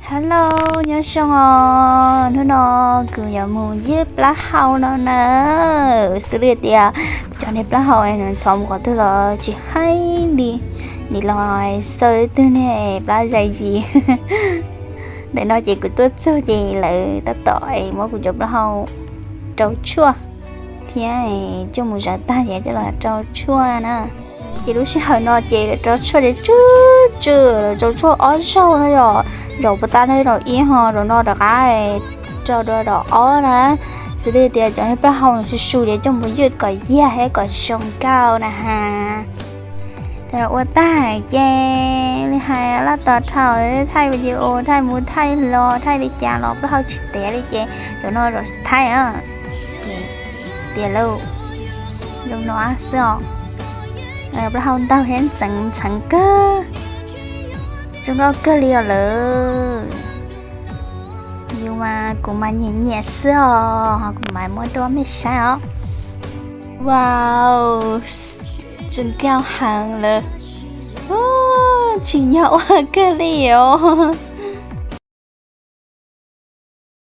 Hello, nyob zoo os. Hnub no kuv yuav mus ywj plaub hau no na. Xws li tias cov niag plaub hau no ntxhov mus qhov twg los tsis haib li, nim los xav twg ne, plab zais zis. Ntawm no ces kuv tuaj txog ces lawv tab tom muab kuv cov plaub hau rau tshuaj thiab, coj mus zov tag ces coj los rau tshuaj na. Ces lub sij hawm no ces lawv rau tshuaj ces tsw tsw, lawv rau tshuaj ob zaug no yom, zaum puag ta no zaum ib ho zaum no rov qab rau dua zaum ob na. Xws li tias cov niag plaub hau su su ces coj mus ywj kom yag thiab kom zoo nkauj na ha. Ua tag ces li hais laj tos dhau, thaij video, thaij mus thaij los thaij li cas los plaub hau tsis tiav li ces zaum no zaum thaij na. Tiav lawm, zoo no xwb os. Plaub hau ntaug thiab ntxeev ntxheev kawg, zoo nkauj kawg li os lawm. Yus mas kuv mas nyiam nyiam xwb os, ho kuv mam muab rau mej saib os. Wow, zoo nkauj heev lawm. Tsim nyog ua kawg li os.